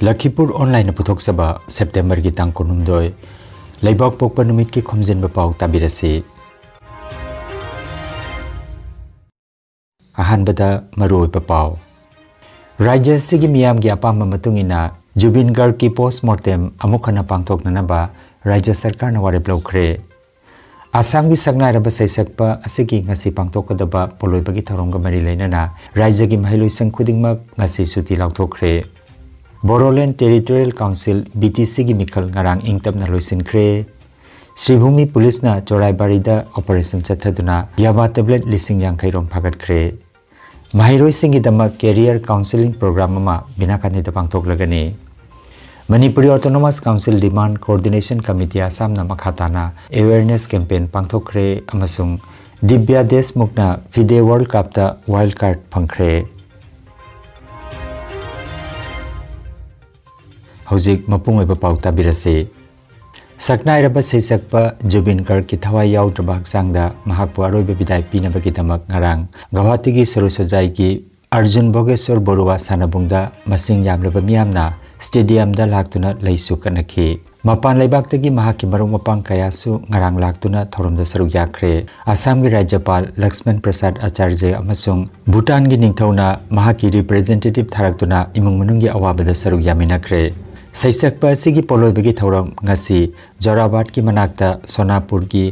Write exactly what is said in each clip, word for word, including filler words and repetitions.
ꯂꯈꯤꯄꯨꯔ ꯑꯣꯟꯂꯥꯏꯟꯅ ꯄꯨꯊꯣꯛꯆꯕ ꯁꯦꯞꯇꯦꯝꯕꯔꯒꯤ ꯇꯥꯡ ꯀꯨꯟꯍꯨꯝꯗꯣꯏ, ꯂꯩꯕꯥꯛ ꯄꯣꯛꯄ ꯅꯨꯃꯤꯠꯀꯤ ꯈꯣꯝꯖꯤꯟꯕ ꯄꯥꯎ ꯇꯥꯕꯤꯔꯁꯤ꯫ ꯑꯍꯥꯟꯕꯗ ꯃꯔꯨꯑꯣꯏꯕ ꯄꯥꯎ꯫ ꯔꯥꯖ꯭ꯌ ꯑꯁꯤꯒꯤ ꯃꯤꯌꯥꯝꯒꯤ ꯑꯄꯥꯝꯕ ꯃꯇꯨꯡ ꯏꯟꯅ ꯖꯨꯕꯤꯟ ꯒꯔꯒꯀꯤ ꯄꯣꯁ ꯃꯣꯔꯇꯦꯝ ꯑꯃꯨꯛ ꯍꯟꯅ ꯄꯥꯡꯊꯣꯛꯅꯅꯕ ꯔꯥꯖ꯭ꯌ ꯁꯔꯀꯥꯔꯅ ꯋꯥꯔꯦꯞ ꯂꯧꯈ꯭ꯔꯦ꯫ ꯑꯁꯥꯝꯒꯤ ꯁꯛꯅꯥꯏꯔꯕ ꯁꯩꯁꯛꯄ ꯑꯁꯤꯒꯤ ꯉꯁꯤ ꯄꯥꯡꯊꯣꯛꯀꯗꯕ ꯄꯣꯠꯂꯣꯏꯕꯒꯤ ꯊꯧꯔꯝꯒ ꯃꯔꯤ ꯂꯩꯅꯅ ꯔꯥꯖ꯭ꯌꯒꯤ ꯃꯍꯩꯂꯣꯏꯁꯪ ꯈꯨꯗꯤꯡꯃꯛ ꯉꯁꯤ ꯁꯨꯇꯤ ꯂꯥꯎꯊꯣꯛꯈ꯭ꯔꯦ꯫ ꯕꯣꯔꯣꯂꯦꯟ ꯇꯦꯔꯤꯇꯣꯔꯤꯌꯦꯜ ꯀꯥꯎꯟꯁꯤꯜ, ꯕꯤ ꯇꯤ ꯁꯤꯒꯤ ꯃꯤꯈꯜ ꯉꯔꯥꯡ ꯏꯪ ꯇꯞꯅ ꯂꯣꯏꯁꯤꯟꯈ꯭ꯔꯦ꯫ ꯁ꯭ꯔꯤꯚꯨꯃꯤ ꯄꯨꯂꯤꯁꯅ ꯆꯣꯔꯥꯏꯕꯥꯔꯤꯗ ꯑꯣꯄꯔꯦꯁꯟ ꯆꯠꯊꯗꯨꯅ ꯌꯥꯕꯥ ꯇꯦꯕ꯭ꯂꯦꯠ ꯂꯤꯁꯤꯡ ꯌꯥꯡꯈꯩ ꯔꯣꯝ ꯐꯥꯒꯠꯈ꯭ꯔꯦ꯫ ꯃꯍꯩꯔꯣꯏꯁꯤꯡꯒꯤꯗꯃꯛ ꯀꯦꯔꯤꯌꯔ ꯀꯥꯎꯟꯁꯤꯂꯤꯡ ꯄ꯭ꯔꯣꯒ꯭ꯔꯥꯝ ꯑꯃ ꯕꯤꯅꯥꯀꯥꯟꯗꯤꯗ ꯄꯥꯡꯊꯣꯛꯂꯒꯅꯤ꯫ Manipuri autonomous council demand coordination committee ꯑꯁꯥꯝꯅ ꯃꯈꯥ ꯇꯥꯅ ꯑꯦꯋꯦꯌꯔꯅꯦꯁ ꯀꯦꯝꯄꯦꯟ ꯄꯥꯡꯊꯣꯛꯈ꯭ꯔꯦ ꯑꯃꯁꯨꯡ ꯗꯤꯕ꯭ꯌꯥ ꯗꯦꯁꯃꯨꯈꯅ ꯐꯤꯗꯦ ꯋꯥꯔꯜ ꯀꯞꯇ ꯋꯥꯏꯜꯗ ꯀꯥꯔꯗ ꯐꯪꯈ꯭ꯔꯦ꯫ ꯍꯧꯖꯤꯛ ꯃꯄꯨꯡ ꯑꯣꯏꯕ ꯄꯥꯎ ꯇꯥꯕꯤꯔꯁꯤ꯫ ꯁꯛꯅꯥꯏꯔꯕ ꯁꯩꯁꯛꯄ ꯖꯨꯕꯤꯟ ꯒꯔꯒꯀꯤ ꯊꯋꯥꯏ ꯌꯥꯎꯗ꯭ꯔꯕ ꯍꯛꯆꯥꯡꯗ ꯃꯍꯥꯛꯄꯨ ꯑꯔꯣꯏꯕ ꯕꯤꯗꯥꯏ ꯄꯤꯅꯕꯒꯤꯗꯃꯛ ꯉꯔꯥꯡ ꯒꯧꯍꯥꯇꯤꯒꯤ ꯁꯣꯔꯣꯁꯣꯖꯥꯏꯒꯤ ꯑꯔꯖꯨꯟ ꯚꯣꯒꯦꯁꯣꯔ ꯕꯣꯔꯨꯋꯥ ꯁꯥꯟꯅꯕꯨꯡꯗ ꯃꯁꯤꯡ ꯌꯥꯝꯂꯕ ꯃꯤꯌꯥꯝꯅ ꯁ꯭ꯇꯦꯗꯤꯌꯝꯗ ꯂꯥꯛꯇꯨꯅ ꯂꯩꯁꯨ ꯀꯠꯅꯈꯤ꯫ ꯃꯄꯥꯟ ꯂꯩꯕꯥꯛꯇꯒꯤ ꯃꯍꯥꯛꯀꯤ ꯃꯔꯨꯞ ꯃꯄꯥꯡ ꯀꯌꯥꯁꯨ ꯉꯔꯥꯡ ꯂꯥꯛꯇꯨꯅ ꯊꯧꯔꯝꯗ ꯁꯔꯨꯛ ꯌꯥꯈ꯭ꯔꯦ꯫ ꯑꯁꯥꯝꯒꯤ ꯔꯥꯖ꯭ꯌꯄꯥꯜ ꯂꯛꯁꯃꯟ ꯄ꯭ꯔꯁꯥꯗ ꯑꯆꯥꯔꯖ ꯑꯃꯁꯨꯡ ꯚꯨꯇꯥꯟꯒꯤ ꯅꯤꯡꯊꯧꯅ ꯃꯍꯥꯛꯀꯤ ꯔꯤꯄ꯭ꯔꯦꯖꯦꯟꯇꯦꯇꯤꯚ ꯊꯥꯔꯛꯇꯨꯅ ꯏꯃꯨꯡ ꯃꯅꯨꯡꯒꯤ ꯑꯋꯥꯕꯗ ꯁꯔꯨꯛ ꯌꯥꯃꯤꯟꯅꯈ꯭ꯔꯦ꯫ ꯁꯩꯁꯛꯄ ꯑꯁꯤꯒꯤ ꯄꯣꯠꯂꯣꯏꯕꯒꯤ ꯊꯧꯔꯝ ꯉꯁꯤ ꯖꯣꯔꯥꯕꯥꯗꯀꯤ ꯃꯅꯥꯛꯇ ꯁꯣꯅꯥꯄꯨꯔꯒꯤ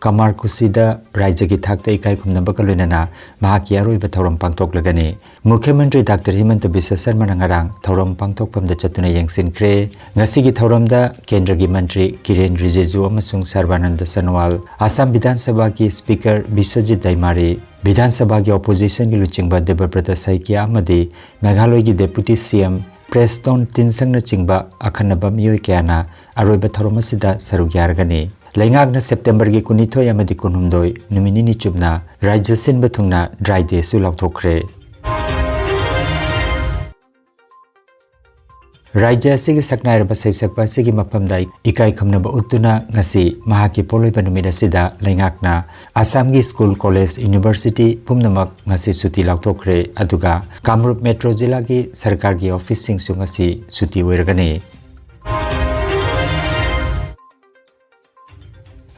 ꯀꯃꯥꯔꯀꯨꯁꯤꯗ ꯔꯥꯖ꯭ꯌꯒꯤ ꯊꯥꯛꯇ ꯏꯀꯥꯏ ꯈꯨꯝꯅꯕꯒ ꯂꯣꯏꯅꯅ ꯃꯍꯥꯛꯀꯤ ꯑꯔꯣꯏꯕ ꯊꯧꯔꯝ ꯄꯥꯡꯊꯣꯛꯂꯒꯅꯤ꯫ ꯃꯨꯈ꯭ꯌ ꯃꯟꯇ꯭ꯔꯤ ꯗꯥꯛꯇꯔ ꯍꯤꯃꯟꯇ ꯕꯤꯁ꯭ꯋ ꯁꯔꯃꯅ ꯉꯔꯥꯡ ꯊꯧꯔꯝ ꯄꯥꯡꯊꯣꯛꯐꯝꯗ ꯆꯠꯇꯨꯅ ꯌꯦꯡꯁꯤꯟꯈ꯭ꯔꯦ꯫ ꯉꯁꯤꯒꯤ ꯊꯧꯔꯝꯗ ꯀꯦꯟꯗ꯭ꯔꯒꯤ ꯃꯟꯇ꯭ꯔꯤ ꯀꯤꯔꯦꯟ ꯔꯤꯖꯤꯖꯨ ꯑꯃꯁꯨꯡ ꯁꯔꯕꯥꯅꯟꯗ ꯁꯣꯅꯣꯋꯥꯜ, ꯑꯁꯥꯝ ꯕꯤꯙꯥꯟ ꯁꯚꯥꯒꯤ ꯁ꯭ꯄꯤꯀꯔ ꯕꯤꯁ꯭ꯋꯖꯤꯠ ꯗꯩꯃꯥꯔꯤ, ꯕꯤꯙꯥꯟ ꯁꯚꯥꯒꯤ ꯑꯣꯄꯣꯖꯤꯁꯟꯒꯤ ꯂꯨꯆꯤꯡꯕ ꯗꯦꯕꯕ꯭ꯔꯇ ꯁꯥꯏꯀꯤꯌꯥ ꯑꯃꯗꯤ ꯃꯦꯘꯥꯂꯣꯏꯒꯤ ꯗꯦꯄꯨꯇꯤ ꯁꯤ ꯑꯦꯝ ꯄ꯭ꯔꯦꯁꯇꯣꯟ ꯇꯤꯟꯁꯪꯅꯆꯤꯡꯕ ꯑꯈꯟꯅꯕ ꯃꯤꯑꯣꯏ ꯀꯌꯥꯅ ꯑꯔꯣꯏꯕ ꯊꯧꯔꯝ ꯑꯁꯤꯗ ꯁꯔꯨꯛ ꯌꯥꯔꯒꯅꯤ꯫ ꯂꯩꯉꯥꯛꯅ ꯁꯦꯞꯇꯦꯝꯕꯔꯒꯤ ꯀꯨꯟꯅꯤꯊꯣꯏ ꯑꯃꯗꯤ ꯀꯨꯟꯍꯨꯝꯗꯣꯏ, ꯅꯨꯃꯤꯠ ꯅꯤꯅꯤ ꯆꯨꯞꯅ ꯔꯥꯖ꯭ꯌ ꯁꯤꯟꯕ ꯊꯨꯡꯅ ꯗ꯭ꯔꯥꯏ ꯗꯦꯁꯨ ꯂꯥꯎꯊꯣꯛꯈ꯭ꯔꯦ꯫ ꯔꯥꯖ꯭ꯌ ꯑꯁꯤꯒꯤ ꯁꯛꯅꯥꯏꯔꯕ ꯁꯩꯁꯛꯄ ꯑꯁꯤꯒꯤ ꯃꯐꯝꯗ ꯏꯀꯥꯏ ꯈꯨꯝꯅꯕ ꯎꯠꯇꯨꯅ ꯉꯁꯤ ꯃꯍꯥꯛꯀꯤ ꯄꯣꯠꯂꯣꯏꯕ ꯅꯨꯃꯤꯠ ꯑꯁꯤꯗ ꯂꯩꯉꯥꯛꯅ ꯑꯁꯥꯝꯒꯤ school, college, university ꯄꯨꯝꯅꯃꯛ ꯉꯁꯤ ꯁꯨꯇꯤ ꯂꯥꯎꯊꯣꯛꯈ꯭ꯔꯦ꯫ ꯑꯗꯨꯒ ꯀꯥꯃꯔꯨꯞ ꯃꯦꯇ꯭ꯔꯣ ꯖꯤꯂꯥꯒꯤ ꯁꯔꯀꯥꯔꯒꯤ officeꯁꯤꯡꯁꯨ ꯉꯁꯤ ꯁꯨꯇꯤ ꯑꯣꯏꯔꯒꯅꯤ꯫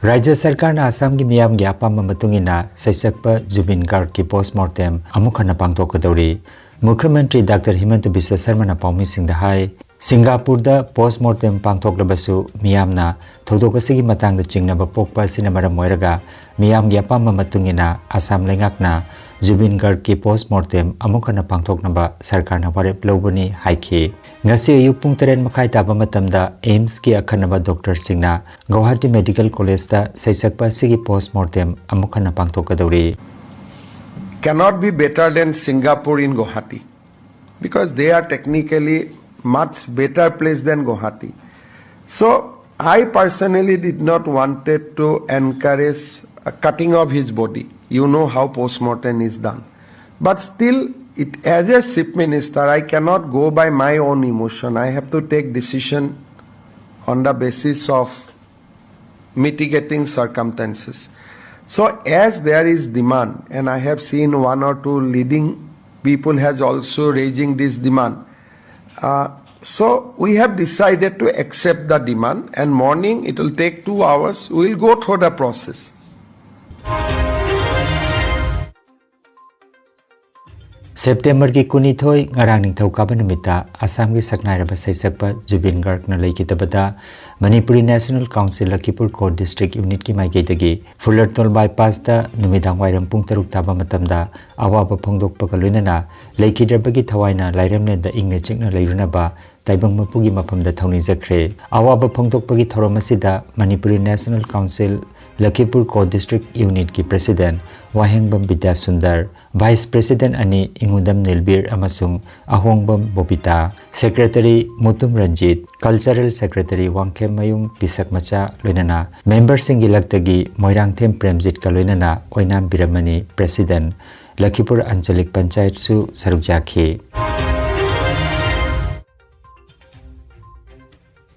ꯔꯥꯖ꯭ꯌ ꯁꯔꯀꯥꯔꯅ ꯑꯁꯥꯝꯒꯤ ꯃꯤꯌꯥꯝꯒꯤ ꯑꯄꯥꯝꯕ ꯃꯇꯨꯡ ꯏꯟꯅ ꯁꯩꯁꯛꯄ ꯖꯨꯕꯤꯟ ꯒꯥꯔꯒꯀꯤ post mortem ꯑꯃꯨꯛ ꯍꯟꯅ ꯄꯥꯡꯊꯣꯛꯀꯗꯧꯔꯤ꯫ ꯃꯨꯈ꯭ꯌ ꯃꯟꯇ꯭ꯔꯤ ꯗꯥꯛꯇꯔ ꯍꯤꯃꯟꯇ ꯕꯤꯁ꯭ꯋ ꯁꯔꯃꯅ ꯄꯥꯎꯃꯤꯁꯤꯡꯗ ꯍꯥꯏ, ꯁꯤꯡꯒꯥꯄꯨꯔꯗ post mortem ꯄꯥꯡꯊꯣꯛꯂꯕꯁꯨ ꯃꯤꯌꯥꯝꯅ ꯊꯧꯗꯣꯛ ꯑꯁꯤꯒꯤ ꯃꯇꯥꯡꯗ ꯆꯤꯡꯅꯕ ꯄꯣꯛꯄ ꯑꯁꯤꯅ ꯃꯔꯝ ꯑꯣꯏꯔꯒ ꯃꯤꯌꯥꯝꯒꯤ ꯑꯄꯥꯝꯕ ꯃꯇꯨꯡ ꯏꯟꯅ ꯑꯁꯥꯝ ꯂꯩꯉꯥꯛꯅ ꯖꯨꯕꯤꯟ ꯒꯥꯔꯒꯀꯤ post mortem ꯑꯃꯨꯛ ꯍꯟꯅ ꯄꯥꯡꯊꯣꯛꯅꯕ ꯁꯔꯀꯥꯔꯅ ꯋꯥꯔꯦꯞ ꯂꯧꯕꯅꯤ ꯍꯥꯏꯈꯤ꯫ ꯉꯁꯤ ꯑꯌꯨꯛ ꯄꯨꯡ ꯇꯔꯦꯠ ꯃꯈꯥꯏ ꯇꯥꯕ ꯃꯇꯝꯗ AIIMSꯀꯤ ꯑꯈꯟꯅꯕ doctorꯁꯤꯡꯅ ꯒꯧꯍꯥꯇꯤ Medical Collegeꯇ ꯁꯩꯁꯛꯄ ꯑꯁꯤꯒꯤ post mortem ꯑꯃꯨꯛ ꯍꯟꯅ ꯄꯥꯡꯊꯣꯛꯀꯗꯧꯔꯤ꯫ Cannot be better than Singapore in Guwahati, because they are technically much better place than Guwahati. So I personally did not wanted to encourage a cutting of his body. You know how postmortem is done. But still, it, as a chief minister, I cannot go by my own emotion. I have to take decision on the basis of mitigating circumstances. So as there is demand, and I have seen one or two leading people has also raising this demand. Uh, so we have decided to accept the demand, and morning it will take two hours. We will go through the process. ꯁꯦꯞꯇꯦꯝꯕꯔꯒꯤ ꯀꯨꯟꯅꯤꯊꯣꯏ, ꯉꯔꯥꯡ ꯅꯤꯡꯊꯧꯀꯥꯕ ꯅꯨꯃꯤꯠꯇ ꯑꯁꯥꯝꯒꯤ ꯁꯛꯅꯥꯏꯔꯕ ꯁꯩꯁꯛꯄ ꯖꯨꯕꯤꯟ ꯒꯥꯔꯒꯅ ꯂꯩꯈꯤꯗꯕꯗ Manipuri National Council ꯂꯈꯤꯄꯨꯔ ꯀꯣ district unitꯀꯤ ꯃꯥꯏꯀꯩꯗꯒꯤ ꯐꯨꯂꯔꯇꯣꯜ bypassꯇ ꯅꯨꯃꯤꯗꯥꯡ ꯋꯥꯏꯔꯝ ꯄꯨꯡ ꯇꯔꯨꯛ ꯇꯥꯕ ꯃꯇꯝꯗ ꯑꯋꯥꯕ ꯐꯣꯡꯗꯣꯛꯄꯒ ꯂꯣꯏꯅꯅ ꯂꯩꯈꯤꯗ꯭ꯔꯕꯒꯤ ꯊꯋꯥꯏꯅ ꯂꯥꯏꯔꯦꯝꯂꯦꯟꯗ ꯏꯪꯅ ꯆꯤꯛꯅ ꯂꯩꯔꯨꯅꯕ ꯇꯥꯏꯕꯪ ꯃꯄꯨꯒꯤ ꯃꯐꯝꯗ ꯊꯧꯅꯤꯖꯈ꯭ꯔꯦ꯫ ꯑꯋꯥꯕ ꯐꯣꯡꯗꯣꯛꯄꯒꯤ ꯊꯧꯔꯝ ꯑꯁꯤꯗ ꯃꯅꯤꯄꯨꯔꯤ National Council ꯂꯈꯤꯄꯨꯔ ꯀꯣ district unitꯀꯤ president ꯋꯥꯍꯦꯡꯕꯝ ꯕꯤꯗ꯭ꯌꯥꯁꯨꯟꯗꯔ, vice president ꯑꯅꯤ ꯏꯉꯨꯗꯝ ꯅꯤꯜꯕꯤꯔ ꯑꯃꯁꯨꯡ ꯑꯍꯣꯡꯕꯝ ꯕꯣꯕꯤꯇꯥ, secretary Mutum Ranjit, cultural secretary ꯋꯥꯡꯈꯦꯝꯃꯌꯨꯝ ꯄꯤꯁꯛꯃꯆꯥ ꯂꯣꯏꯅꯅ memberꯁꯤꯡꯒꯤ ꯂꯛꯇꯒꯤ ꯃꯣꯏꯔꯥꯡꯊꯦꯝ ꯄ꯭ꯔꯦꯝꯖꯤꯠꯀ ꯂꯣꯏꯅꯅ ꯑꯣꯏꯅꯥꯝ ꯕꯤꯔꯃꯅꯤ, president, ꯂꯈꯤꯄꯨꯔ ꯑꯟꯆꯂꯤꯛ ꯄꯟꯆꯥꯌꯠꯁꯨ ꯁꯔꯨꯛ ꯌꯥꯈꯤ꯫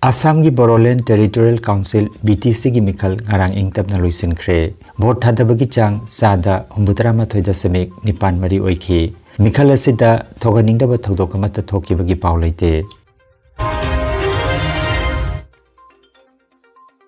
ꯑꯁꯥꯝꯒꯤ ꯕꯣꯔꯣꯂꯦꯟ ꯇꯦꯔꯤꯇꯣꯔꯤꯌꯦꯜ ꯀꯥꯎꯟꯁꯤꯜ, ꯕꯤ ꯇꯤ ꯁꯤꯒꯤ ꯃꯤꯈꯜ ꯉꯔꯥꯡ ꯏꯪ ꯇꯞꯅ ꯂꯣꯏꯁꯤꯟꯈ꯭ꯔꯦ꯫ ꯚꯣꯠ ꯊꯥꯗꯕꯒꯤ ꯆꯥꯡ ꯆꯥꯗ ꯍꯨꯝꯐꯨꯇꯔꯥ ꯃꯥꯊꯣꯏ ꯗꯁꯃꯤꯛ ꯅꯤꯄꯥꯟ ꯃꯔꯤ ꯑꯣꯏꯈꯤ꯫ ꯃꯤꯈꯜ ꯑꯁꯤꯗ ꯊꯣꯛꯍꯟꯅꯤꯡꯗꯕ ꯊꯧꯗꯣꯛ ꯑꯃꯠꯇ ꯊꯣꯛꯈꯤꯕꯒꯤ ꯄꯥꯎ ꯂꯩꯇꯦ꯫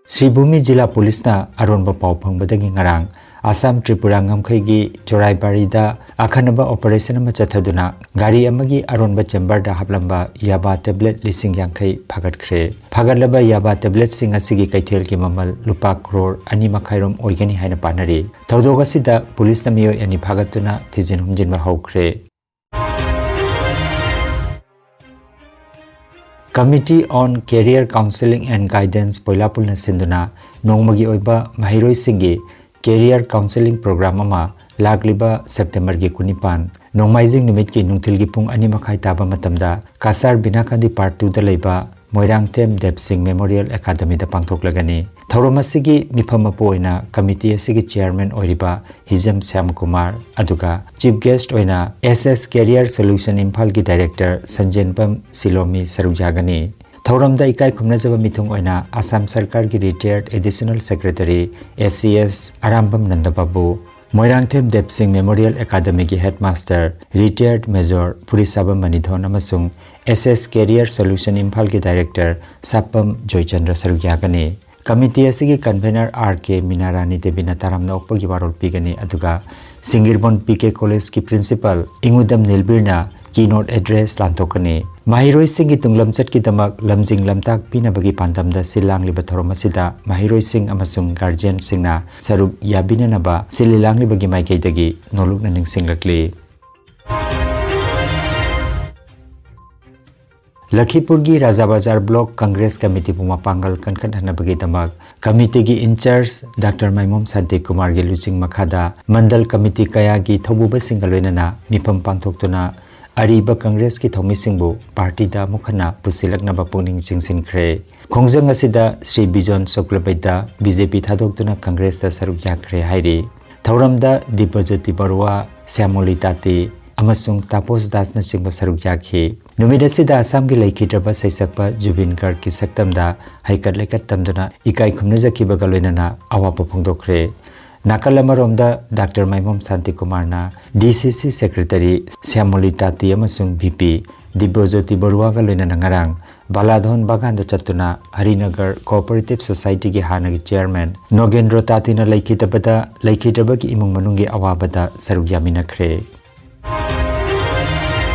ꯁ꯭ꯔꯤꯚꯨꯃꯤ ꯖꯤꯂꯥ ꯄꯨꯂꯤꯁꯅ ꯑꯔꯣꯟꯕ ꯄꯥꯎ ꯐꯪꯕꯗꯒꯤ ꯉꯔꯥꯡ ꯑꯁꯥꯝ ꯇ꯭ꯔꯤꯄꯨꯔꯥ ꯉꯝꯈꯩꯒꯤ ꯆꯣꯔꯥꯏꯕꯥꯔꯤꯗ ꯑꯈꯟꯅꯕ ꯑꯣꯄꯔꯦꯁꯟ ꯑꯃ ꯆꯠꯊꯗꯨꯅ ꯒꯥꯔꯤ ꯑꯃꯒꯤ ꯑꯔꯣꯟꯕ ꯆꯦꯝꯕꯔꯗ ꯍꯥꯞꯂꯝꯕ ꯌꯥꯕꯥ ꯇꯦꯕ꯭ꯂꯦꯠ ꯂꯤꯁꯤꯡ ꯌꯥꯡꯈꯩ ꯐꯥꯒꯠꯈ꯭ꯔꯦ꯫ ꯐꯥꯒꯠꯂꯕ ꯌꯥꯕꯥ ꯇꯦꯕ꯭ꯂꯦꯠꯁꯤꯡ ꯑꯁꯤꯒꯤ ꯀꯩꯊꯦꯜꯒꯤ ꯃꯃꯜ ꯂꯨꯄꯥ ꯀ꯭ꯔꯣꯔ ꯑꯅꯤ ꯃꯈꯥꯏꯔꯣꯝ ꯑꯣꯏꯒꯅꯤ ꯍꯥꯏꯅ ꯄꯥꯅꯔꯤ꯫ ꯊꯧꯗꯣꯛ ꯑꯁꯤꯗ ꯄꯨꯂꯤꯁꯅ ꯃꯤꯑꯣꯏ ꯑꯅꯤ ꯐꯥꯒꯠꯇꯨꯅ ꯊꯤꯖꯤꯟ ꯍꯨꯝꯖꯤꯟꯕ ꯍꯧꯈ꯭ꯔꯦ꯫ Committee on Career Counselling and Guidance ꯄꯣꯏꯂꯥꯄꯨꯜꯅ ꯁꯤꯟꯗꯨꯅ ꯅꯣꯡꯃꯒꯤ ꯑꯣꯏꯕ ꯃꯍꯩꯔꯣꯏꯁꯤꯡꯒꯤ career counselling program ꯑꯃ ꯂꯥꯛꯂꯤꯕ ꯁꯦꯞꯇꯦꯝꯕꯔꯒꯤ ꯀꯨꯟꯅꯤꯄꯥꯟ, ꯅꯣꯡꯃꯥꯏꯖꯤꯡ ꯅꯨꯃꯤꯠꯀꯤ ꯅꯨꯡꯊꯤꯜꯒꯤ ꯄꯨꯡ ꯑꯅꯤ ꯃꯈꯥꯏ ꯇꯥꯕ ꯃꯇꯝꯗ ꯀꯁꯥꯔ ꯕꯤꯅꯥꯀꯥꯟꯗꯤ ꯄꯥꯔꯠ ꯇꯨꯗ ꯂꯩꯕ ꯃꯣꯏꯔꯥꯡꯊꯦꯝ ꯗꯦꯕ ꯁꯤꯡ ꯃꯦꯃꯣꯔꯤꯌꯦꯜ ꯑꯦꯀꯥꯗꯃꯤꯗ ꯄꯥꯡꯊꯣꯛꯂꯒꯅꯤ꯫ ꯊꯧꯔꯝ ꯑꯁꯤꯒꯤ ꯃꯤꯐꯝ ꯃꯄꯨ ꯑꯣꯏꯅ ꯀꯃꯤꯇꯤ ꯑꯁꯤꯒꯤ ꯆꯤꯌꯔꯃꯦꯟ ꯑꯣꯏꯔꯤꯕ ꯍꯤꯖꯝ ꯁ꯭ꯌꯥꯝꯀꯨꯃꯥꯔ, ꯑꯗꯨꯒ ꯆꯤꯐ ꯒꯦꯁ꯭ꯠ ꯑꯣꯏꯅ ꯑꯦꯁ ꯑꯦꯁ ꯀꯦꯔꯤꯌꯔ ꯁꯣꯂꯨꯁꯟ ꯏꯝꯐꯥꯜꯒꯤ ꯗꯥꯏꯔꯦꯛꯇꯔ ꯁꯟꯖꯦꯟꯕꯝ ꯁꯤꯂꯣꯃꯤ ꯁꯔꯨꯛ ꯌꯥꯒꯅꯤ꯫ ꯊꯧꯔꯝꯗ ꯏꯀꯥꯏ ꯈꯨꯝꯅꯖꯕ ꯃꯤꯊꯨꯡ ꯑꯣꯏꯅ ꯑꯁꯥꯝ ꯁꯔꯀꯥꯔꯒꯤ ꯔꯤꯇꯥꯌꯔꯗ additional secretary, S C S Arambam ꯅꯟꯗꯕꯥꯕꯨ, Moirangthem ꯗꯦꯕ ꯁꯤꯡ ꯃꯦꯃꯣꯔꯤꯌꯦꯜ ꯑꯦꯀꯥꯗꯃꯤꯒꯤ ꯍꯦꯗꯃꯥꯁꯇꯔ, ꯔꯤꯇꯥꯌꯔꯗ ꯃꯦꯖꯣꯔ ꯐꯨꯔꯤꯁꯥꯕꯝ ꯃꯅꯤꯊꯣꯟ ꯑꯃꯁꯨꯡ ꯑꯦꯁ ꯑꯦꯁ ꯀꯦꯔꯤꯌꯔ ꯁꯣꯂꯨꯁꯟ ꯏꯝꯐꯥꯜꯒꯤ ꯗꯥꯏꯔꯦꯛꯇꯔ ꯁꯥꯞꯄꯝ ꯖꯣꯏꯆꯟꯗ꯭ꯔ ꯁꯔꯨꯛ ꯌꯥꯒꯅꯤ꯫ ꯀꯃꯤꯇꯤ ꯑꯁꯤꯒꯤ ꯀꯟꯚꯦꯅꯔ ꯑꯥꯔ ꯀꯦ ꯃꯤꯅꯥꯔꯥꯅꯤ ꯗꯦꯕꯤꯅ ꯇꯔꯥꯝꯅ ꯑꯣꯛꯄꯒꯤ ꯋꯥꯔꯣꯜ ꯄꯤꯒꯅꯤ, ꯑꯗꯨꯒ ꯁꯤꯡꯒꯤꯔꯕꯣꯟ ꯄꯤ ꯀꯦ ꯀꯣꯂꯦꯖꯀꯤ ꯄ꯭ꯔꯤꯟꯁꯤꯄꯥꯜ ꯏꯉꯨꯗꯝ ꯅꯤꯜꯕꯤꯔꯅ ꯀꯤꯅꯣꯠ ꯑꯦꯗ꯭ꯔꯦꯁ ꯂꯥꯟꯊꯣꯛꯀꯅꯤ꯫ ꯃꯍꯩꯔꯣꯏꯁꯤꯡꯒꯤ ꯇꯨꯡꯂꯝꯆꯠꯀꯤꯗꯃꯛ ꯂꯝꯖꯤꯡ ꯂꯝꯇꯥꯛ ꯄꯤꯅꯕꯒꯤ ꯄꯥꯟꯗꯝꯗ ꯁꯤꯜ ꯂꯥꯡꯂꯤꯕ ꯊꯧꯔꯝ ꯑꯁꯤꯗ ꯃꯍꯩꯔꯣꯏꯁꯤꯡ ꯑꯃꯁꯨꯡ ꯒꯥꯔꯖꯤꯌꯟꯁꯤꯡꯅ ꯁꯔꯨꯛ ꯌꯥꯕꯤꯅꯅꯕ ꯁꯤꯜ ꯂꯥꯡꯂꯤꯕꯒꯤ ꯃꯥꯏꯀꯩꯗꯒꯤ ꯅꯣꯜꯂꯨꯛꯅ ꯅꯤꯡꯁꯤꯡꯂꯛꯂꯤ꯫ ꯂꯈꯤꯄꯨꯔꯒꯤ ꯔꯥꯖꯥ ꯕꯖꯥꯔ ꯕ꯭ꯂꯣꯛ ꯀꯪꯒ꯭ꯔꯦꯁ ꯀꯃꯤꯇꯤꯕꯨ ꯃꯄꯥꯡꯒꯜ ꯀꯟꯈꯠꯍꯟꯅꯕꯒꯤꯗꯃꯛ ꯀꯃꯤꯇꯤꯒꯤ ꯏꯟꯆꯥꯔꯖ ꯗꯥꯛꯇꯔ ꯃꯥꯏꯃꯣꯝ ꯁꯥꯟꯇꯤ ꯀꯨꯃꯥꯔꯒꯤ ꯂꯨꯆꯤꯡ ꯃꯈꯥꯗ ꯃꯟꯗꯜ ꯀꯃꯤꯇꯤ ꯀꯌꯥꯒꯤ ꯊꯧꯕꯨꯕꯁꯤꯡꯒ ꯂꯣꯏꯅꯅ ꯃꯤꯐꯝ ꯄꯥꯡꯊꯣꯛꯇꯨꯅ ꯑꯔꯤꯕ ꯀꯪꯒ꯭ꯔꯦꯁꯀꯤ ꯊꯧꯃꯤꯁꯤꯡꯕꯨ ꯄꯥꯔꯇꯤꯗ ꯑꯃꯨꯛ ꯍꯟꯅ ꯄꯨꯁꯤꯜꯂꯛꯅꯕ ꯄꯨꯛꯅꯤꯡ ꯆꯤꯡꯁꯤꯟꯈ꯭ꯔꯦ꯫ ꯈꯣꯡꯖꯪ ꯑꯁꯤꯗ ꯁ꯭ꯔꯤ ꯕꯤꯖꯣꯟ ꯁꯨꯀ꯭ꯂꯕꯩꯗ ꯕꯤ ꯖꯦ ꯄꯤ ꯊꯥꯗꯣꯛꯇꯨꯅ ꯀꯪꯒ꯭ꯔꯦꯁꯇ ꯁꯔꯨꯛ ꯌꯥꯈ꯭ꯔꯦ ꯍꯥꯏꯔꯤ꯫ ꯊꯧꯔꯝꯗ ꯗꯤꯕ꯭ꯌꯖꯣꯇꯤ ꯕꯔꯨꯋꯥ, ꯁ꯭ꯌꯥꯃꯣꯂꯤ ꯇꯥꯇꯤ, ꯑꯃꯁꯨꯡ ꯇꯥꯄꯣꯁ ꯗꯥꯁꯅꯆꯤꯡꯕ ꯁꯔꯨꯛ ꯌꯥꯈꯤ꯫ ꯅꯨꯃꯤꯠ ꯑꯁꯤꯗ ꯑꯁꯥꯝꯒꯤ ꯂꯩꯈꯤꯗ꯭ꯔꯕ ꯁꯩꯁꯛꯄ ꯖꯨꯕꯤꯟ ꯒꯔꯒꯀꯤ ꯁꯛꯇꯝꯗ ꯍꯩꯀꯠ ꯂꯩꯀꯠ ꯇꯝꯗꯨꯅ ꯏꯀꯥꯏ ꯈꯨꯝꯅꯖꯈꯤꯕꯒ ꯂꯣꯏꯅꯅ ꯑꯋꯥꯕ ꯐꯣꯡꯗꯣꯛꯈ꯭ꯔꯦ꯫ ꯅꯥꯀꯜ ꯑꯃꯔꯣꯝꯗ ꯗꯥꯛꯇꯔ ꯃꯥꯏꯃꯣꯝ ꯁꯥꯟꯇꯤꯀꯨꯃꯥꯔꯅ ꯗꯤ ꯁꯤ ꯁꯤ ꯁꯦꯀ꯭ꯔꯦꯇꯔꯤ ꯁ꯭ꯌꯥꯃꯣꯂꯤ ꯇꯥꯇꯤ ꯑꯃꯁꯨꯡ ꯚꯤ ꯄꯤ ꯗꯤꯕ꯭ꯌꯣꯖꯣꯇꯤ ꯕꯔꯨꯋꯥꯒ ꯂꯣꯏꯅꯅ ꯉꯔꯥꯡ ꯕꯥꯂꯥꯙꯣꯟ ꯕꯥꯒꯥꯟꯗ ꯆꯠꯇꯨꯅ ꯍꯔꯤꯅꯒꯔ ꯀꯣꯑꯣꯄꯔꯦꯇꯤꯚ ꯁꯣꯁꯥꯏꯇꯤꯒꯤ ꯍꯥꯟꯅꯒꯤ ꯆꯦꯌꯔꯃꯦꯟ ꯅꯣꯒꯦꯟꯗ꯭ꯔꯣ ꯇꯥꯇꯤꯅ ꯂꯩꯈꯤꯗꯕꯗ ꯂꯩꯈꯤꯗ꯭ꯔꯕꯒꯤ ꯏꯃꯨꯡ ꯃꯅꯨꯡꯒꯤ ꯑꯋꯥꯕꯗ ꯁꯔꯨꯛ ꯌꯥꯃꯤꯟꯅꯈ꯭ꯔꯦ꯫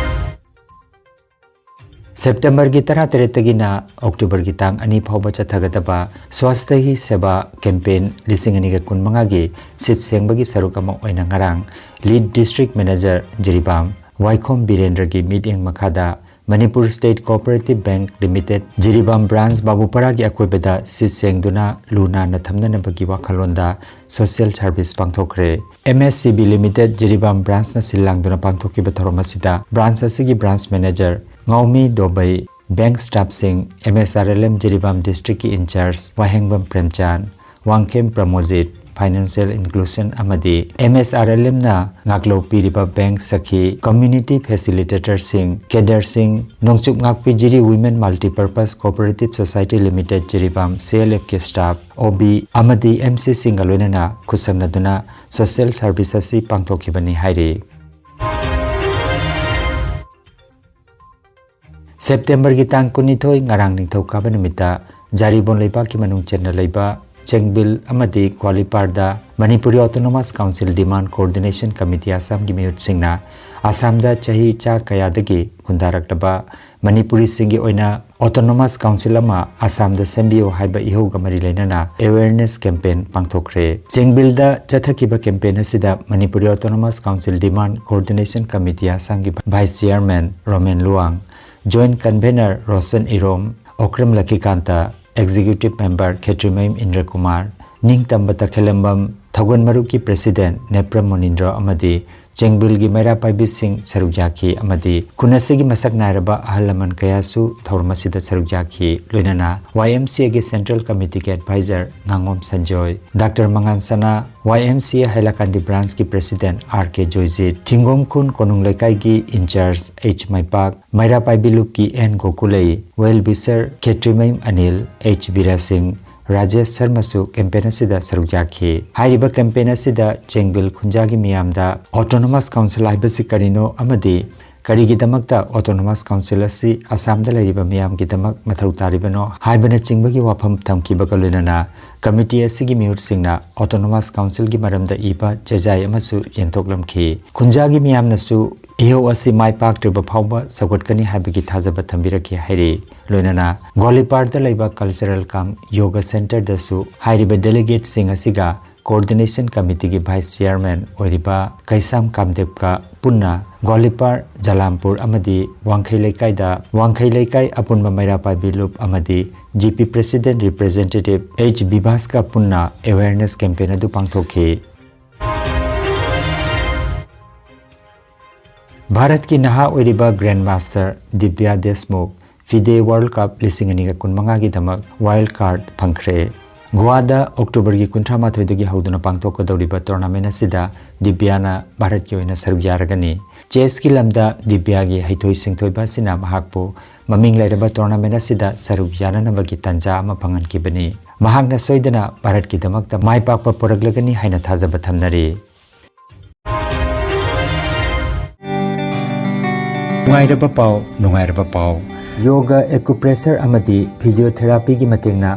ꯁꯦꯞꯇꯦꯝꯕꯔꯒꯤ ꯇꯔꯥꯇꯔꯦꯠꯇꯒꯤꯅ ꯑꯣꯛꯇꯣꯕꯔꯒꯤ ꯇꯥꯡ ꯑꯅꯤ ꯐꯥꯎꯕ ꯆꯠꯊꯒꯗꯕ ꯁ꯭ꯋꯥꯁꯊ ꯍꯤ ꯁꯦꯕꯥ ꯀꯦꯝꯄꯦꯟ ꯂꯤꯁꯤꯡ ꯑꯅꯤꯒ ꯀꯨꯟꯃꯉꯥꯒꯤ ꯁꯤꯠ ꯁꯦꯡꯕꯒꯤ ꯁꯔꯨꯛ ꯑꯃ ꯑꯣꯏꯅ ꯉꯔꯥꯡ ꯂꯤꯗ ꯗꯤꯁꯇ꯭ꯔꯤꯛ ꯃꯦꯅꯦꯖꯔ ꯖꯤꯔꯤꯕꯥꯝ ꯋꯥꯏꯈꯣꯝ ꯕꯤꯔꯦꯟꯗ꯭ꯔꯒꯤ ꯃꯤꯠꯌꯦꯡ ꯃꯈꯥꯗ Manipur state cooperative bank limited Jiribam branch ꯕꯥꯕꯨꯄꯥꯔꯥꯒꯤ ꯑꯀꯣꯏꯕꯗ ꯁꯤꯠ ꯁꯦꯡꯗꯨꯅ ꯂꯨ ꯅꯥꯟꯅ ꯊꯝꯅꯅꯕꯒꯤ ꯋꯥꯈꯜꯂꯣꯟꯗ ꯁꯣꯁꯤꯌꯦꯜ ꯁꯥꯔꯚꯤꯁ ꯄꯥꯡꯊꯣꯛꯈ꯭ꯔꯦ꯫ M S C B limited Jiribam ꯕ꯭ꯔꯥꯟꯁꯅ ꯁꯤꯜ ꯂꯥꯡꯗꯨꯅ ꯄꯥꯡꯊꯣꯛꯈꯤꯕ ꯊꯧꯔꯝ ꯑꯁꯤꯗ ꯕ꯭ꯔꯥꯟꯁ ꯑꯁꯤꯒꯤ ꯕ꯭ꯔꯥꯟꯁ ꯃꯦꯅꯦꯖꯔ ꯉꯥꯎꯃꯤ ꯗꯣꯕꯩ, ꯕꯦꯡꯛ ꯁ꯭ꯇꯥꯐꯁꯤꯡ, M S R L M Jiribam ꯗꯤꯁꯇ꯭ꯔꯤꯛꯀꯤ incharge Wahengbam Premchand, Wangkhem Pramojit, financial inclusion ꯑꯃꯗꯤ ꯑꯦꯝ ꯑꯦꯁ ꯑꯥꯔ ꯑꯦꯜ ꯑꯦꯝꯅ ꯉꯥꯛꯂꯧ ꯄꯤꯔꯤꯕ ꯕꯦꯡꯛ ꯁꯈꯤ, ꯀꯝꯃ꯭ꯌꯨꯅꯤꯇꯤ ꯐꯦꯁꯤꯂꯤꯇꯦꯇꯔꯁꯤꯡ, ꯀꯦꯗꯔꯁꯤꯡ, ꯅꯣꯡꯆꯨꯞ ꯉꯥꯛꯄꯤ Jiri women multipurpose cooperative society limited Jiribam, C L ꯑꯦꯐꯀꯤ ꯁ꯭ꯇꯥꯐ, ꯑꯣ ꯕꯤ ꯑꯃꯗꯤ ꯑꯦꯝ ꯁꯤꯁꯤꯡꯒ ꯂꯣꯏꯅꯅ ꯈꯨꯠꯁꯝꯅꯗꯨꯅ ꯁꯣꯁꯤꯌꯦꯜ ꯁꯥꯔꯚꯤꯁ ꯑꯁꯤ ꯄꯥꯡꯊꯣꯛꯈꯤꯕꯅꯤ ꯍꯥꯏꯔꯤ꯫ ꯁꯦꯞꯇꯦꯝꯕꯔꯒꯤ ꯇꯥꯡ ꯀꯨꯟꯅꯤꯊꯣꯏ, ꯉꯔꯥꯡ ꯅꯤꯡꯊꯧꯀꯥꯕ ꯅꯨꯃꯤꯠꯇ ꯖꯥꯔꯤꯕꯣꯟ ꯂꯩꯕꯥꯛꯀꯤ ꯃꯅꯨꯡ ꯆꯟꯅ ꯂꯩꯕ ꯆꯦꯡꯕꯤꯜ ꯑꯃꯗꯤ ꯒ꯭ꯋꯥꯂꯤꯄꯥꯔꯗ Manipuri autonomous council demand coordination committee ꯑꯁꯥꯝꯒꯤ ꯃꯤꯍꯨꯠꯁꯤꯡꯅ ꯑꯁꯥꯝꯗ ꯆꯍꯤ ꯆꯥ ꯀꯌꯥꯗꯒꯤ ꯈꯨꯟꯗꯥꯔꯛꯂꯕ ꯃꯅꯤꯄꯨꯔꯤꯁꯤꯡꯒꯤ ꯑꯣꯏꯅ ꯑꯣꯇꯣꯅꯣꯃꯁ ꯀꯥꯎꯟꯁꯤꯜ ꯑꯃ ꯑꯁꯥꯝꯗ ꯁꯦꯝꯕꯤꯌꯨ ꯍꯥꯏꯕ ꯏꯍꯧꯒ ꯃꯔꯤ ꯂꯩꯅꯅ ꯑꯦꯋꯦꯌꯔꯅꯦꯁ ꯀꯦꯝꯄꯦꯟ ꯄꯥꯡꯊꯣꯛꯈ꯭ꯔꯦ꯫ ꯆꯦꯡꯕꯤꯜꯗ ꯆꯠꯊꯈꯤꯕ ꯀꯦꯝꯄꯦꯟ ꯑꯁꯤꯗ Manipuri autonomous council demand coordination committee ꯑꯁꯥꯝꯒꯤ vice chairman Romen Luwang, joint convener Roshan Irom, Okram Lakhikanta, executive member Khetrimayum Indrakumar, ꯅꯤꯡꯇꯝꯕ ꯇꯈꯦꯂꯝꯕꯝ ꯊꯧꯒꯜ ꯃꯔꯨꯞꯀꯤ ꯄ꯭ꯔꯦꯁꯤꯗꯦꯟꯠ ꯅꯦꯄ꯭ꯔꯝ ꯃꯨꯅꯤꯟꯗ꯭ꯔꯣ ꯑꯃꯗꯤ ꯆꯦꯡꯕꯤꯜꯒꯤ ꯃꯩꯔꯥ ꯄꯥꯏꯕꯤꯁꯤꯡ ꯁꯔꯨꯛ ꯌꯥꯈꯤ ꯑꯃꯗꯤ ꯈꯨꯟ ꯑꯁꯤꯒꯤ ꯃꯁꯛ ꯅꯥꯏꯔꯕ ꯑꯍꯜ ꯂꯃꯟ ꯀꯌꯥꯁꯨ ꯊꯧꯔꯝ ꯑꯁꯤꯗ ꯁꯔꯨꯛ ꯌꯥꯈꯤ꯫ ꯂꯣꯏꯅꯅ ꯋꯥꯏ ꯑꯦꯝ ꯁꯤ ꯑꯦꯒꯤ Central Committeeꯒꯤ Advisor ꯉꯥꯉꯣꯝ ꯁꯟꯖꯣꯏ, ꯗꯥꯛꯇꯔ ꯃꯉꯥꯟ ꯁꯅꯥ, ꯋꯥꯏ ꯑꯦꯝ ꯁꯤ ꯑꯦ ꯍꯥꯏꯂꯥꯀꯥꯟꯗꯤ Branchꯀꯤ President ꯑꯥꯔ ꯀꯦ ꯖꯣꯏꯖꯤꯠ, ꯊꯤꯡꯒꯣꯝ ꯈꯨꯟ ꯀꯣꯅꯨꯡ ꯂꯩꯀꯥꯏꯒꯤ Incharge ꯑꯩꯆ ꯃꯩꯄꯥꯛ, ꯃꯩꯔꯥ ꯄꯥꯏꯕꯤ ꯂꯨꯞꯀꯤ N Gokulei, well wisher Khetrimayum Anil, H Bira Singh, Rajesh ꯁꯔꯃꯁꯨ campaign ꯑꯁꯤꯗ ꯁꯔꯨꯛ ꯌꯥꯈꯤ꯫ ꯍꯥꯏꯔꯤꯕ campaign ꯑꯁꯤꯗ ꯆꯦꯡꯕꯤꯜ ꯈꯨꯟꯖꯥꯒꯤ ꯃꯤꯌꯥꯝꯗ Autonomous Council ꯍꯥꯏꯕꯁꯤ ꯀꯔꯤꯅꯣ ꯑꯃꯗꯤ ꯀꯔꯤꯒꯤꯗꯃꯛꯇ Autonomous Council ꯑꯁꯤ ꯑꯁꯥꯝꯗ ꯂꯩꯔꯤꯕ ꯃꯤꯌꯥꯝꯒꯤꯗꯃꯛ ꯃꯊꯧ ꯇꯥꯔꯤꯕꯅꯣ ꯍꯥꯏꯕꯅꯆꯤꯡꯕꯒꯤ ꯋꯥꯐꯝ ꯊꯝꯈꯤꯕꯒ ꯂꯣꯏꯅꯅ committee ꯑꯁꯤꯒꯤ ꯃꯤꯍꯨꯠꯁꯤꯡꯅ Autonomous Councilꯒꯤ ꯃꯔꯝꯗ ꯏꯕ ꯆꯦꯖꯥꯏ ꯑꯃꯁꯨ ꯌꯦꯟꯊꯣꯛꯂꯝꯈꯤ꯫ ꯈꯨꯟꯖꯥꯒꯤ ꯃꯤꯌꯥꯝꯅꯁꯨ ꯏꯍꯧ ꯑꯁꯤ ꯃꯥꯏ ꯄꯥꯛꯇ꯭ꯔꯤꯕ ꯐꯥꯎꯕ ꯁꯧꯒꯠꯀꯅꯤ ꯍꯥꯏꯕꯒꯤ ꯊꯥꯖꯕ ꯊꯝꯕꯤꯔꯛꯈꯤ ꯍꯥꯏꯔꯤ꯫ ꯂꯣꯏꯅꯅ ꯒꯣꯂꯤꯄꯥꯔꯗ ꯂꯩꯕ Cultural cum Yoga Centreꯗꯁꯨ ꯍꯥꯏꯔꯤꯕ delegateꯁꯤꯡ ꯑꯁꯤꯒ Coordination Committeeꯒꯤ Vice Chairman ꯑꯣꯏꯔꯤꯕ ꯀꯩꯁꯥꯝ ꯀꯥꯝꯗꯦꯞꯀ ꯄꯨꯟꯅ ꯒꯣꯂꯤꯄꯥꯔ, ꯖꯂꯥꯝꯄꯨꯔ ꯑꯃꯗꯤ ꯋꯥꯡꯈꯩ ꯂꯩꯀꯥꯏꯗ ꯋꯥꯡꯈꯩ ꯂꯩꯀꯥꯏ ꯑꯄꯨꯟꯕ ꯃꯩꯔꯥ ꯄꯥꯏꯕꯤ ꯂꯨꯞ ꯑꯃꯗꯤ G P President Representative H ꯕꯤꯚꯥꯁꯀ ꯄꯨꯟꯅ awareness campaign ꯑꯗꯨ ꯄꯥꯡꯊꯣꯛꯈꯤ꯫ ꯚꯥꯔꯠꯀꯤ ꯅꯍꯥ ꯑꯣꯏꯔꯤꯕ Grandmaster ꯗꯤꯕ꯭ꯌꯥ Deshmukh FIDE World Cup ꯂꯤꯁꯤꯡ ꯑꯅꯤꯒ ꯀꯨꯟꯃꯉꯥꯒꯤꯗꯃꯛ wild card ꯐꯪꯈ꯭ꯔꯦ꯫ ꯒꯣꯋꯥꯗ Octoberꯒꯤ ꯀꯨꯟꯊ꯭ꯔꯥ ꯃꯥꯊꯣꯏꯗꯒꯤ ꯍꯧꯗꯨꯅ ꯄꯥꯡꯊꯣꯛꯀꯗꯧꯔꯤꯕ tournament ꯑꯁꯤꯗ ꯗꯤꯕ꯭ꯌꯥꯅ ꯚꯥꯔꯠꯀꯤ ꯑꯣꯏꯅ ꯁꯔꯨꯛ ꯌꯥꯔꯒꯅꯤ꯫ Chessꯀꯤ ꯂꯝꯗ ꯗꯤꯕ꯭ꯌꯥꯒꯤ ꯍꯩꯊꯣꯏ ꯁꯤꯡꯊꯣꯏꯕ ꯑꯁꯤꯅ ꯃꯍꯥꯛꯄꯨ ꯃꯃꯤꯡ ꯂꯩꯔꯕ tournamentꯁꯤꯗ ꯁꯔꯨꯛ ꯌꯥꯅꯅꯕꯒꯤ ꯇꯥꯟꯖꯥ ꯑꯃ ꯐꯪꯍꯟꯈꯤꯕꯅꯤ꯫ ꯃꯍꯥꯛꯅ ꯁꯣꯏꯗꯅ ꯚꯥꯔꯠꯀꯤꯗꯃꯛꯇ ꯃꯥꯏ ꯄꯥꯛꯄ ꯄꯨꯔꯛꯂꯒꯅꯤ ꯍꯥꯏꯅ ꯊꯥꯖꯕ ꯊꯝꯅꯔꯤ꯫ ꯅꯨꯡꯉꯥꯏꯔꯕ ꯄꯥꯎ, ꯅꯨꯡꯉꯥꯏꯔꯕ ꯄꯥꯎ꯫ Yoga, acupressure ꯑꯃꯗꯤ physiotherapyꯒꯤ ꯃꯇꯦꯡꯅ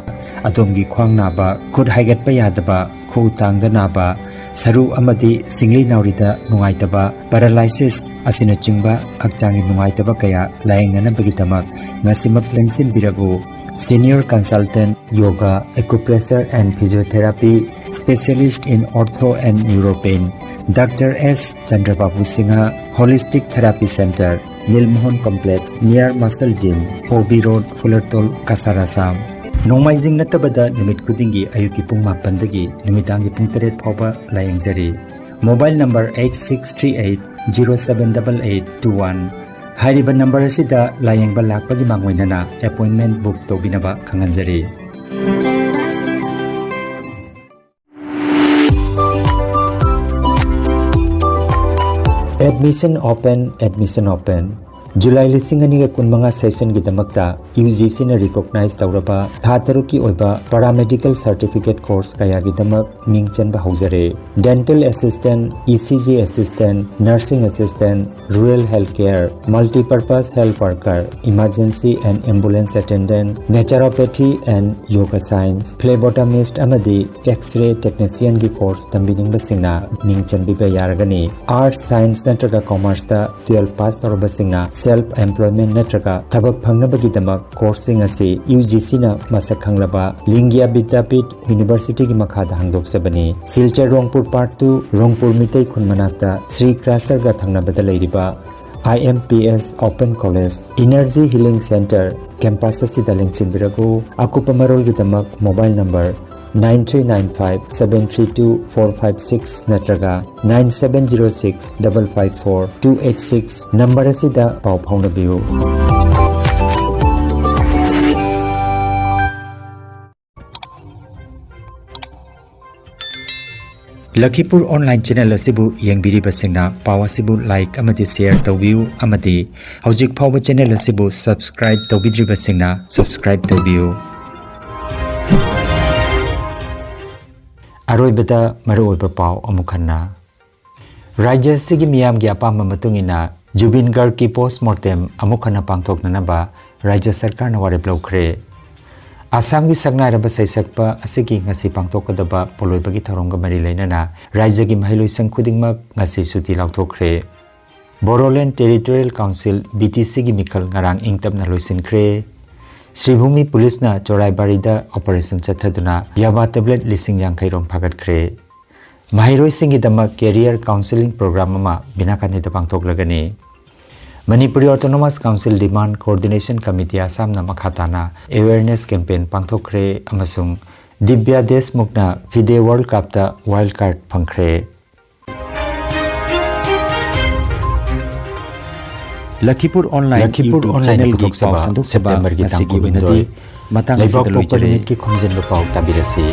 ꯑꯗꯣꯝꯒꯤ ꯈ꯭ꯋꯥꯡ ꯅꯥꯕ, ꯈꯨꯠ ꯍꯥꯏꯒꯠꯄ ꯌꯥꯗꯕ, ꯈꯨꯎ ꯇꯥꯡꯗ ꯅꯥꯕ, ꯁꯔꯨ ꯑꯃꯗꯤ ꯁꯤꯡꯂꯤ ꯅꯥꯎꯔꯤꯗ ꯅꯨꯡꯉꯥꯏꯇꯕ, paralysis ꯑꯁꯤꯅꯆꯤꯡꯕ ꯍꯛꯆꯥꯡꯒꯤ ꯅꯨꯡꯉꯥꯏꯇꯕ ꯀꯌꯥ ꯂꯥꯌꯦꯡꯅꯅꯕꯒꯤꯗꯃꯛ ꯉꯁꯤꯃꯛ ꯂꯦꯡꯁꯤꯟꯕꯤꯔꯕꯨ꯫ Senior Consultant Yoga, Acupressure and Physiotherapy, Specialist in Ortho and Neuropain, Doctor S Chandrababu Singha, Holistic Therapy Center, Nilmohan Complex, near Muscle Gym, O B Road, Fulatol, Kasar, Assam꯫ ꯅꯣꯡꯃꯥꯏꯖꯤꯡ ꯅꯠꯇꯕꯗ ꯅꯨꯃꯤꯠ ꯈꯨꯗꯤꯡꯒꯤ ꯑꯌꯨꯛꯀꯤ ꯄꯨꯡ ꯃꯥꯄꯟꯗꯒꯤ ꯅꯨꯃꯤꯗꯥꯡꯒꯤ ꯄꯨꯡ ꯇꯔꯦꯠ ꯐꯥꯎꯕ ꯂꯥꯌꯦꯡꯖꯔꯤ꯫ Mobile number eight six three eight zero seven double eight two one꯫ ꯍꯥꯏꯔꯤꯕ ꯅꯝꯕꯔ ꯑꯁꯤꯗ ꯂꯥꯌꯦꯡꯕ ꯂꯥꯛꯄꯒꯤ ꯃꯥꯡꯑꯣꯏꯅꯅ ꯑꯦꯄꯣꯏꯟꯃꯦꯟ ꯕꯨꯛ ꯇꯧꯕꯤꯅꯕ ꯈꯪꯍꯟꯖꯔꯤ꯫ Admission open, admission open. July ꯂꯤꯁꯤꯡ ꯑꯅꯤꯒ ꯀꯨꯟꯃꯉꯥ ꯁꯦꯁꯟꯒꯤꯗꯃꯛꯇ ꯌꯨ ꯖꯤ ꯁꯤꯅ ꯔꯤꯀꯣꯛꯅꯥꯏꯖ ꯇꯧꯔꯕ ꯊꯥ ꯇꯔꯨꯛꯀꯤ ꯑꯣꯏꯕ ꯄꯔꯥꯃꯦꯗꯤꯀꯦꯜ ꯁꯥꯔꯇꯤꯐꯤꯀꯦꯠ ꯀꯣꯔꯁ ꯀꯌꯥꯒꯤꯗꯃꯛ ꯃꯤꯡ ꯆꯟꯕ ꯍꯧꯖꯔꯦ꯫ Dental assistant, E C G assistant, nursing assistant, rural health care, multipurpose health worker, emergency and ambulance attendant, naturopathy and yoga science, phlebotomist ꯑꯃꯗꯤ X-ray technicianꯒꯤ ꯀꯣꯔꯁ ꯇꯝꯕꯤꯅꯤꯡꯕꯁꯤꯡꯅ ꯃꯤꯡ ꯆꯟꯕꯤꯕ ꯌꯥꯔꯒꯅꯤ꯫ ꯑꯥꯔꯠꯁ, ꯁꯥꯏꯟꯁ ꯅꯠꯇ꯭ꯔꯒ ꯀꯣꯃꯔꯁꯇ ꯇꯨꯌꯦꯜꯐ ꯄꯥꯁ ꯇꯧꯔꯕꯁꯤꯡꯅ ꯁꯦꯜꯐ ꯑꯦꯝꯄ꯭ꯂꯣꯏꯃꯦꯟ ꯅꯠꯇ꯭ꯔꯒ ꯊꯕꯛ ꯐꯪꯅꯕꯒꯤꯗꯃꯛ ꯀꯣꯔꯁꯁꯤꯡ ꯑꯁꯤ ꯌꯨ ꯖꯤ ꯁꯤꯅ ꯃꯁꯛ ꯈꯪꯂꯕ ꯂꯤꯡꯒ꯭ꯌꯥ ꯕꯤꯗ꯭ꯌꯥꯄꯤꯊ ꯌꯨꯅꯤꯚꯔꯁꯤꯇꯤꯒꯤ ꯃꯈꯥꯗ ꯍꯥꯡꯗꯣꯛꯆꯕꯅꯤ꯫ ꯁꯤꯜꯆꯔ ꯔꯣꯡꯄꯨꯔ ꯄꯥꯔꯠ ꯇꯨ, ꯔꯣꯡꯄꯨꯔ ꯃꯤꯇꯩ ꯈꯨꯟ ꯃꯅꯥꯛꯇ ꯁ꯭ꯔꯤ ꯀ꯭ꯔꯥꯁꯔꯒ ꯊꯪꯅꯕꯗ ꯂꯩꯔꯤꯕ I M P S Open College Energy Healing Center campus ꯑꯁꯤꯗ ꯂꯦꯡꯁꯤꯟꯕꯤꯔꯛꯎ꯫ ꯑꯀꯨꯞꯄ ꯃꯔꯣꯜꯒꯤꯗꯃꯛ mobile number nine three nine five seven three two four five six ꯅꯠꯇ꯭ꯔꯒ nine seven zero six double five four two eight six number ꯑꯁꯤꯗ ꯄꯥꯎ ꯐꯥꯎꯅꯕꯤꯌꯨ꯫ ꯂꯈꯤꯄꯨꯔ online channel ꯑꯁꯤꯕꯨ ꯌꯦꯡꯕꯤꯔꯤꯕꯁꯤꯡꯅ ꯄꯥꯎ ꯑꯁꯤꯕꯨ ꯂꯥꯏꯛ ꯑꯃꯗꯤ ꯁꯦꯌꯔ ꯇꯧꯕꯤꯌꯨ ꯑꯃꯗꯤ ꯍꯧꯖꯤꯛ ꯐꯥꯎꯕ ꯆꯦꯅꯦꯜ ꯑꯁꯤꯕꯨ ꯁꯕꯁꯀ꯭ꯔꯥꯏꯕ ꯇꯧꯕꯤꯗ꯭ꯔꯤꯕꯁꯤꯡꯅ ꯁꯕꯁꯀ꯭ꯔꯥꯏꯕ ꯇꯧꯕꯤꯌꯨ꯫ ꯑꯔꯣꯏꯕꯗ ꯃꯔꯨꯑꯣꯏꯕ ꯄꯥꯎ ꯑꯃꯨꯛ ꯍꯟꯅ꯫ ꯔꯥꯖ꯭ꯌ ꯑꯁꯤꯒꯤ ꯃꯤꯌꯥꯝꯒꯤ ꯑꯄꯥꯝꯕ ꯃꯇꯨꯡ ꯏꯟꯅ ꯖꯨꯕꯤꯟ ꯒꯔꯒꯀꯤ ꯄꯣꯁꯃꯣꯔꯇꯦꯝ ꯑꯃꯨꯛ ꯍꯟꯅ ꯄꯥꯡꯊꯣꯛꯅꯅꯕ ꯔꯥꯖ꯭ꯌ ꯁꯔꯀꯥꯔꯅ ꯋꯥꯔꯦꯞ ꯂꯧꯈ꯭ꯔꯦ꯫ ꯑꯁꯥꯝꯒꯤ ꯁꯛꯅꯥꯏꯔꯕ ꯁꯩꯁꯛꯄ ꯑꯁꯤꯒꯤ ꯉꯁꯤ ꯄꯥꯡꯊꯣꯛꯀꯗꯕ ꯄꯣꯠꯂꯣꯏꯕꯒꯤ ꯊꯧꯔꯝꯒ ꯃꯔꯤ ꯂꯩꯅꯅ ꯔꯥꯖ꯭ꯌꯒꯤ ꯃꯍꯩꯂꯣꯏꯁꯪ ꯈꯨꯗꯤꯡꯃꯛ ꯉꯁꯤ ꯁꯨꯇꯤ ꯂꯥꯎꯊꯣꯛꯈ꯭ꯔꯦ꯫ ꯕꯣꯔꯣꯂꯦꯟ territorial council, B T C ꯒꯤ ꯃꯤꯈꯜ ꯉꯔꯥꯡ ꯏꯪ ꯇꯞꯅ ꯂꯣꯏꯁꯤꯟꯈ꯭ꯔꯦ꯫ ꯁ꯭ꯔꯤꯚꯨꯃꯤ ꯄꯨꯂꯤꯁꯅ ꯆꯣꯔꯥꯏꯕꯥꯔꯤꯗ ꯑꯣꯄꯔꯦꯁꯟ ꯆꯠꯊꯗꯨꯅ ꯌꯥꯕꯥ ꯇꯦꯕ꯭ꯂꯦꯠ ꯂꯤꯁꯤꯡ ꯌꯥꯡꯈꯩ ꯔꯣꯝ ꯐꯥꯒꯠꯈ꯭ꯔꯦ꯫ ꯃꯍꯩꯔꯣꯏꯁꯤꯡꯒꯤꯗꯃꯛ ꯀꯦꯔꯤꯌꯔ ꯀꯥꯎꯟꯁꯤꯂꯤꯡ ꯄ꯭ꯔꯣꯒ꯭ꯔꯥꯝ ꯑꯃ ꯕꯤꯅꯥꯀꯥꯅꯤꯗ ꯄꯥꯡꯊꯣꯛꯂꯒꯅꯤ꯫ Manipuri autonomous council demand coordination committee ꯑꯁꯥꯝꯅ ꯃꯈꯥ ꯇꯥꯅ ꯑꯦꯋꯦꯌꯔꯅꯦꯁ ꯀꯦꯝꯄꯦꯟ ꯄꯥꯡꯊꯣꯛꯈ꯭ꯔꯦ ꯑꯃꯁꯨꯡ ꯗꯤꯕ꯭ꯌꯥ ꯗꯦꯁꯃꯨꯈꯅ ꯐꯤꯗꯦ ꯋꯥꯔꯜꯗ ꯀꯞꯇ ꯋꯥꯏꯜꯗ ꯀꯥꯔꯗ ꯐꯪꯈ꯭ꯔꯦ꯫ ꯂꯈꯤꯄꯨꯔ ꯑꯣꯟꯂꯥꯏꯟ ꯂꯈꯤꯄꯨꯔ YouTube ꯑꯣꯟꯂꯥꯏꯟ ꯆꯦꯅꯦꯜꯒꯤ ꯄꯥꯎ ꯄꯨꯊꯣꯛꯆꯕ ꯁꯟꯗꯣꯛꯆꯕ ꯁꯦꯞꯇꯦꯝꯕꯔꯒꯤ ꯇꯥꯡ ꯉꯁꯤꯒꯤ ꯑꯣꯏꯅꯗꯤ ꯀꯨꯟꯍꯨꯝꯗꯣꯏ ꯃꯇꯥꯡ ꯂꯩꯕꯥꯛ ꯑꯁꯤꯗ ꯄꯣꯛꯄ ꯂꯣꯏꯖꯔꯦ꯫ ꯅꯨꯃꯤꯠꯀꯤ ꯈꯣꯝꯖꯤꯟꯕ ꯄꯥꯎ ꯇꯥꯕꯤꯔꯁꯤ꯫